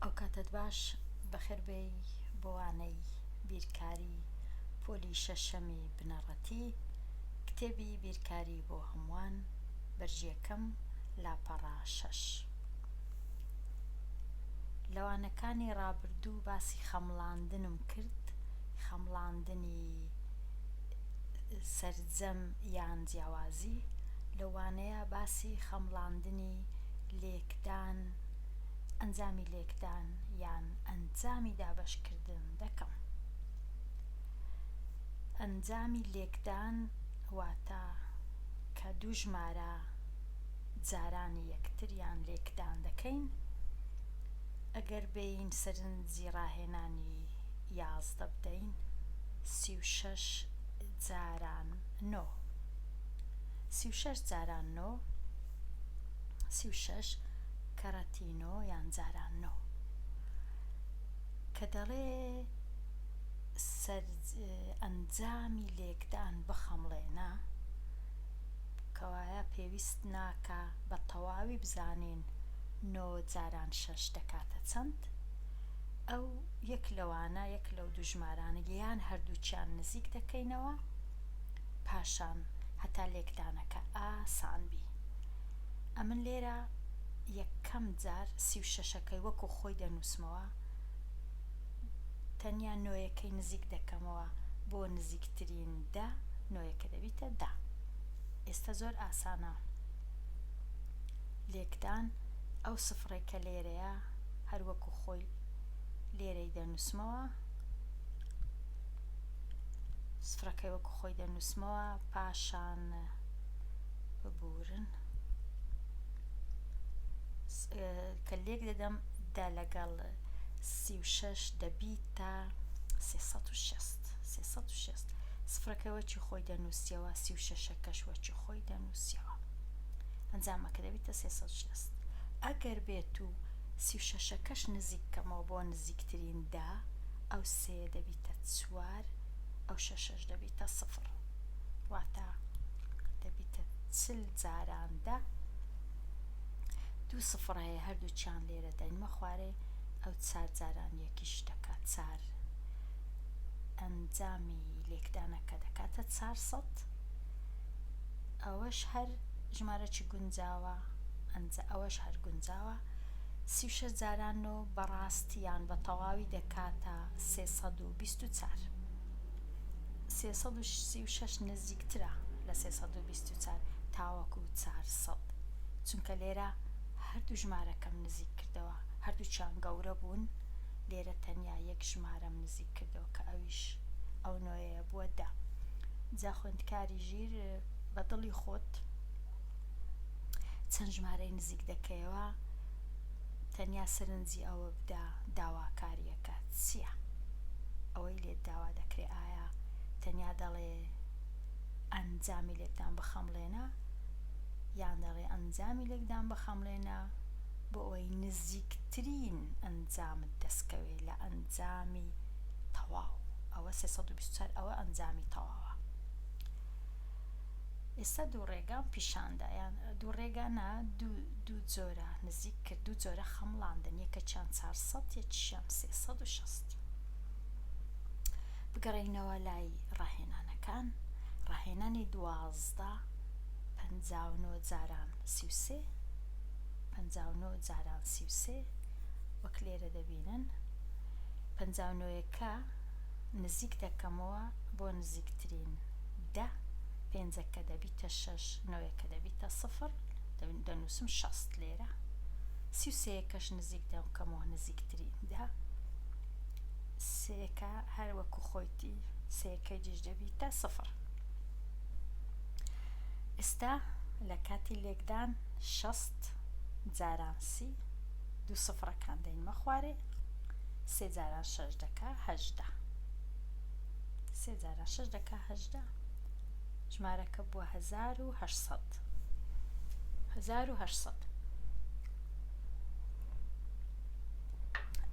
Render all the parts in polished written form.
ئەوکاتەت باش بەخێربێی بۆ وانەی بیرکاری پۆلی شەشەمی بنەڕەتی کتێبی بیرکاری بۆ هەمووان بەرگی یەکەم لاپەڕە شەش لە وانەکانی ڕابردوو باسی خەمڵاندنم کرد خەمڵاندنی سەرجەم یان جیاوازی لە وانەیە باسی خەمڵاندنی لێکدان ئەنجامی لێکدان یان ئەنجامی دابەشکردن دەکەم. ئەنجامی لێکدان واتە کە دوو ژمارە جارانی یەکتریان لێکدان دەکەین، ئەگەر بێین سەرنجی ڕاهێنانی 11 بدەین، 36 جاران نۆ. 36 جاران نۆ، 36 کەڕەتی نۆ یان جاران نۆ. کە دەڵێ سەر ئەنجامی لێکدان بخەمڵێنە، کەوایە پێویست ناکا بە تەواوی بزانین نۆ جاران شەش دەکاتە چەند؟ ئەو یەک لەوانە، یەک لەو دوو ژمارانە یان هەردووکیان نزیک دەکەینەوە، پاشان هەتا لێکدانەکە ئاسان بی. ئەمن لێرە یەکەم جار 36 شەشەکەی وەکو خۆی دەنووسمەوە، تەنیا نۆیەکەی نزیک دەکەمەوە بۆ نزیکترین دە، نۆیەکە دەبیتە دە. ئێستا زۆر ئاسانە لێکدان، ئەو سفرەی کە لێرەیە هەر وەکو خۆی لێرەی دەنووسمەوە، سفرەکەی وەکو خۆی دەنووسمەوە، پاشان ببورن کە لێک دەدەم دە لەگەڵ 36 دەبیتە 360 360 سفرەکە وەکی خۆی دەنووسیەوە 36ەکەش وەکی خۆی دەنووسیەوە ئەنجامەکە دەبیتە 360 ئەگەر بێت و 36ەکەش نزیک کەمەوە بۆ نزیکترین دە ئەو سێ دەبیتە چوار ئەو شەشەش دەبیتە سفر واتە دەبیتە چل جاران دە دوو سفر هەیە هەردووکیان لێرە دەینمە خوارێ ئەو چار جاران یەکیش دەکات چار ئەنجامی لێکدانەکە دەکاتە 400 ئەوەش هەر ژمارەکی گونجاوە ئەنجا ئەوەش هەر گونجاوە 36 جاران نۆ بەڕاستی یان بە تەواوی دەکاتە 324 336 نزیکترە لە 324 تاوەکو 400 چونکە لێرە هەردوو ژمارەکەم نزیک کردەوە هەردووکیان گەورە بوون لێرە تەنیا یەک ژمارەم نزیک کردەوە کە ئەویش ئەو نۆیەیە بووە دە جا خوێندکاری ژیر بە دڵی خۆت چەند ژمارەی نزیک دەکەیەوە تەنیا سەرنجی ئەوە بدە داواکارییەکە چییە ئەوەی لێت داوا دەکرێ ئایا تەنیا دەڵێ ئەنجامی لێکدان بخەمڵێنە یان دەڵێ ئەنجامی لێکدان بخەمڵێنە بۆ ئەوەی نزیکترین ئەنجامت دەستکەوێ لە ئەنجامی تەواو ئەوە 324 ئەوە ئەنجامی تەواوە ئێستا دوو ڕێگام پیشاندا یان دوو ڕێگا نا دوو جۆرە نزیک کرد دوو جۆرە خەمڵاندن یەکەکیان 400 یەکیشیان 360 بگەڕێینەوە لای ڕاهێنانەکان ڕاهێنانی دوازدە 59 جاران 33 59 جاران 33 وەک لێرە دەبینن 59ەکە نزیک دەکەمەوە بۆ نزیکترین دە پێنجەکە دەبیتە شەش نۆیەکە دەبیتە سفر دەنووسم شەست لێرە سی و سێیەکەش نزیک دەکەمەوە نزیکترین دە سێکە هەر وەکو خۆیتی سێکەی دیش دەبیتە سفر ئێستا لە کاتی لێکدان شەست جاران سی دوو سفرەکان دەینمە خوارێ سێ جاران شەش دەکا هەژدە سێ جاران شەش دەکا هەژدە ژمارەکە بووە 1800 1800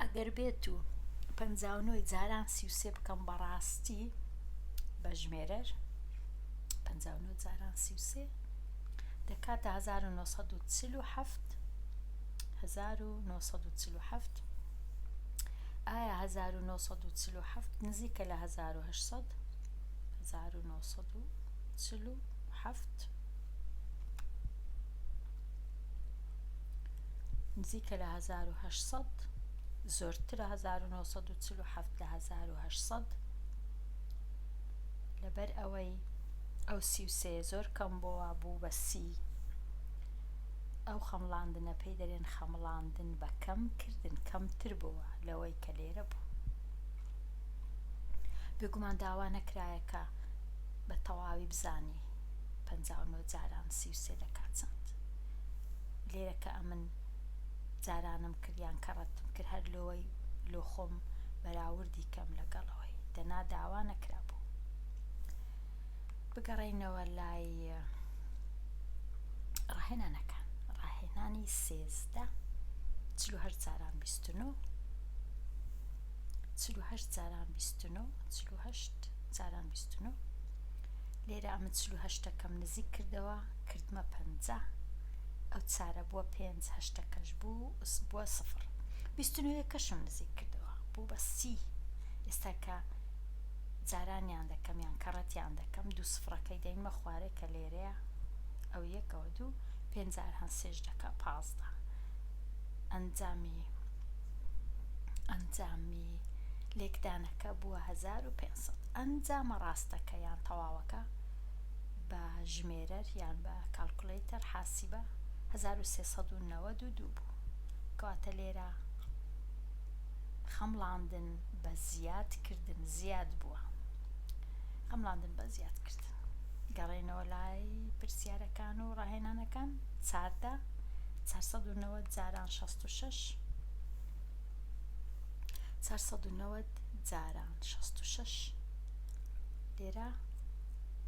ئەگەر بێت و 59 جاران 33 بکەم بەڕاستی بە ژمێرەر 59 جاران 33 دەکاتە 1947 1947. ئایا 1947 نزیکە لە 1800؟ 1947 نزیکە لە 1800؟ زۆرترە 1947 لە 1800؟ لەبەر ئەوەی ئەو 33 زۆر کەم بۆوە بوو بە 30. ئەو خەمڵاندنە پێی دەرێن خەمڵاندن بە کەم کردن، کەمتر بووە لەوەی کە لێرە بوو. بێگومان داوا نەکرایە کە بە تەواوی بزانی 59 جاران 33 دەکات چەند. لێرە کە ئەمن جارانم کرد یان کەڕەتم کرد هەر لۆوەی لۆ خۆم بەراوردی کەم لەگەڵەوەی دەنا داوا نەکرابوو. بگەڕێینەوە لای ڕاهێنانەکان. ڕاهێنانی 13 48 جاران 29 48 جاران 29 48 جاران 29 لێرە ئەمە 48ەکەم نزیک کردەوە کردمە 50 ئەو چارە بووە پێنج هەشتەکەش بوو بووە سفر 29ەکەشم نزیک کردەوە بوو بە سی ئێستا کە جارانیان دەکەم یان کەڕەتیان دەکەم دوو سفرەکەی دەینمە خوارێ کە لێرەیە ئەو یەکەوە دوو پێنج جاران سێش دەکا 15 ئەنجامی ئەنجامی لێکدانەکە بووە 1500 ئەنجامە ڕاستەکە یان تەواوەکە بە ژمێرەر یان بە calculator حاسیبە 1392 بوو کەواتە لێرە خەمڵاندن بە زیاد کردن زیاد بووە خەمڵاندن بە زیاد کردن گەڕێنەوە لای پرسیارەکان و ڕاهێنانەکان چاردە 490 جاران 66 490 جاران 66 لێرە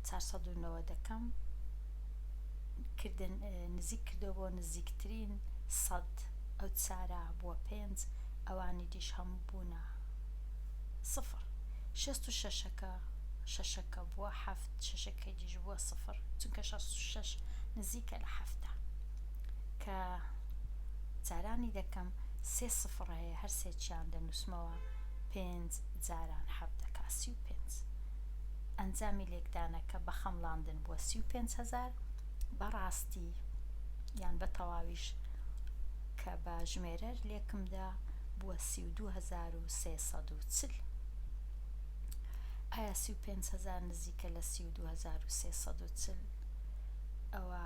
490 دەکەم کردن نزیک کردەوە بۆ نزیکترین سەد ئەو چارە بووە پێنج ئەوانی دیش هەموو بوونە سفر شەست و شەشەکە شەشەکە بووە حەفت شەشەکەی دیش بووە سفر چونکە 66 نزیکە لە حەفتە کە جارانی دەکەم سێ سفر هەیە هەر سێکیان دەنووسمەوە پێنج جاران حەفت دەکا 35 ئەنجامی لێکدانەکە بە خەمڵاندن بووە 35 هەزار بەڕاستی یان بە تەواویش کە بە ژمێرەر لێکمدا بووە 32340. ئایا 35000 نزیکە لە 32340؟ ئەوە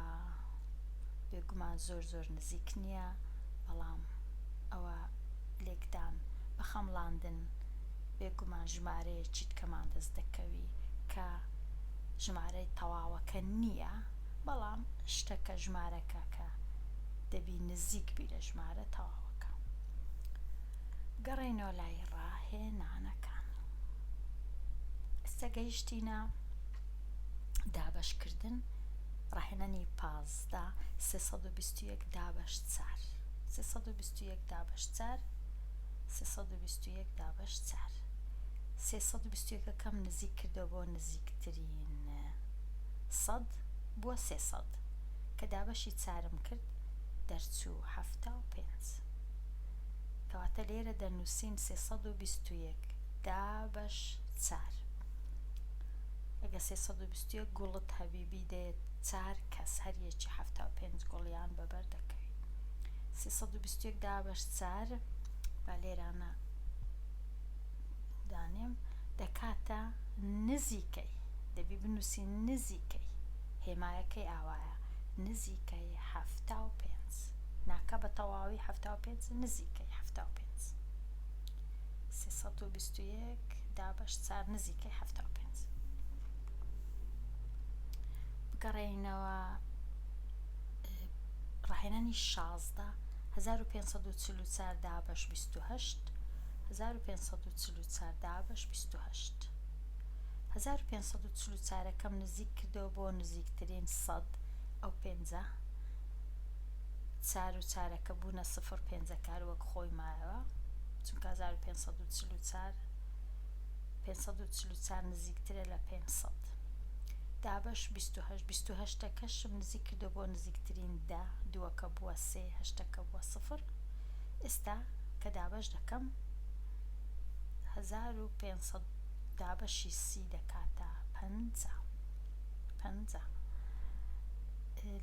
بێگومان زۆر زۆر نزیک نییە، بەڵام ئەوە لێکدان بە خەمڵاندن بێگومان ژمارەیەکی کەمان دەست دەکەوی کە ژمارەی تەواوەکە نییە، بەڵام شتەکە ژمارەکە کە دەبی نزیک بی لە ژمارە تەواوەکە. گەڕێینەوە لای ڕاهێنانەکان. ئێستا گەیشتینە دابەشکردن ڕاهێنانی 15 321 دابەش 4 321 دابەش 4 321 دابەش 4 321ەکەم نزیک کردەوە بۆ نزیکترین سەد بووە 300 کە دابەشی چارم کرد دەرچوو 75. کەواتە لێرە دەنووسین 321 دابەش چار. ئەگە 321 گوڵت هەبی بیدەیە چار کەس هەر یەکی 75 گوڵیان بەبەر دەکەوی. 321 دابەش چار با لێرانە دانێم دەکاتە نزیکەی دەبی بنووسین نزیکەی هێمایەکەی ئاوایە نزیکەی 75 ناکا بە تەواوی 75 نزیکەی 75 321 دابەش چار نزیکەی 75 بگەڕێینەوە ڕاهێنانی 16 1544 دابەش 28 1544 دابەش 28 1544ەکەم نزیک کردەوە بۆ نزیکترین سەد ئەو پێنجە چار و چارەکە بوونە سفر پێنجەکە هەر وەک خۆی مایەوە چونکە 1544 544 نزیکترە لە 500 دابەش 28 28ەکەشم نزیک کردەوە بۆ نزیکترین دە دووەکە بووە سێ هەشتەکە بووە سفر ئێستا کە دابەش دەکەم. 1500 دابەشی سی دەکاتە 50. 50.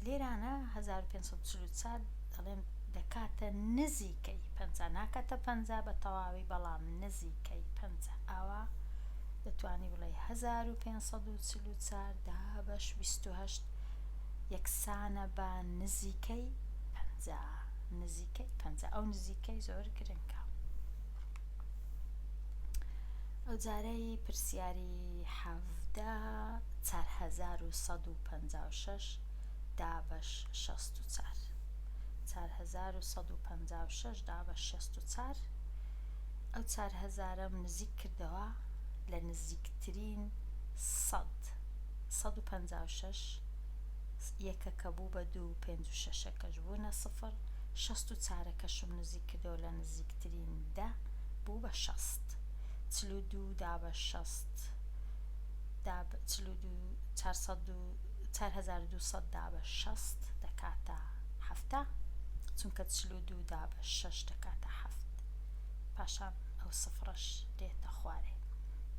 لێرانە 1544 دەڵێم دەکاتە نزیکەی 50، ناکاتە 50 بە تەواوی بەڵام نزیکەی 50. ئاوا دەتوانی بڵێ 1544 دابەش 28 یەکسانە بە نزیکەی 50. نزیکەی 50 ئەو نزیکەی زۆر گرنگە. ئەو جارەی پرسیاری 17 4156 دابەش 64. 4156 دابەش 64. ئەو 4000م نزیک کردەوە لە نزیکترین 100. 156 یەکەکە بوو بە دوو، پێنج و شەشەکەش بوونە صفر. شەست و چارەکەشم نزیک کردەوە لە نزیکترین دە بوو بە شەست. 42 دابەش شەست داب 42 چارسەد و 4200 دابەش شەست دەکاتە حەفتا، چونکە 42 دابەش شەش دەکاتە حەفت. پاشان ئەو سفرەش دێتە خوارێ.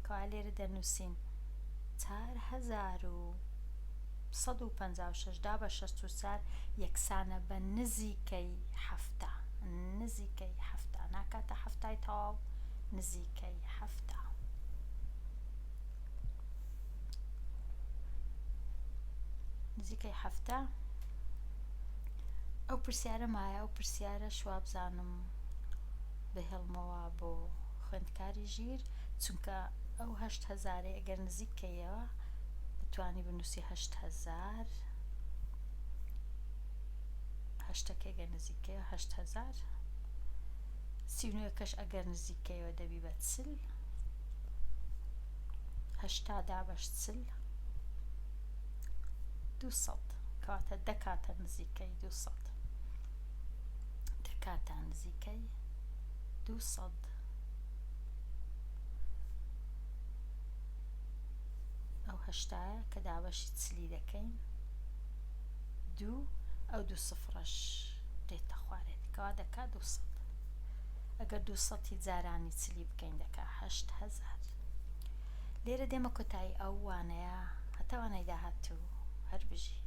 کەوا لێرە دەنووسین 4156 دابەش 64 یەکسانە بە نزیکەی حەفتا. نزیکەی حەفتا ناکاتە حەفتای تەواو، نزیکەی حەفتا. نزیکەی حەفتا. ئەو پرسیارە مایە، ئەو پرسیارەش وابزانم بهێڵمەوە بۆ خوێندکاری ژیر، چونکە ئەو 8000ەی ئەگەر نزیک کەیەوە دەتوانی بنووسی 8000، هەشتەکە ئەگەر نزیک کەیەوە 8000، سی و نۆکەش ئەگەر نزیک کەیەوە دەبی بە چل، هەشتا دابەش چل دووسەد، کەواتە دەکاتە نزیکەی دووسەد، دەکاتە نزیکەی دووسەد. ئەو هەشتایە کە دابەشی چلی دەکەین دوو، ئەو دوو سفرەش دێتە خوارێت، کەوا دەکات دووسەد. ئەگەر دووسەدی جارانی چلی بکەین دەکا 8000. لێرە دێمە کۆتایی ئەو وانەیە. هەتا وانەی داهاتوو هەر بژی.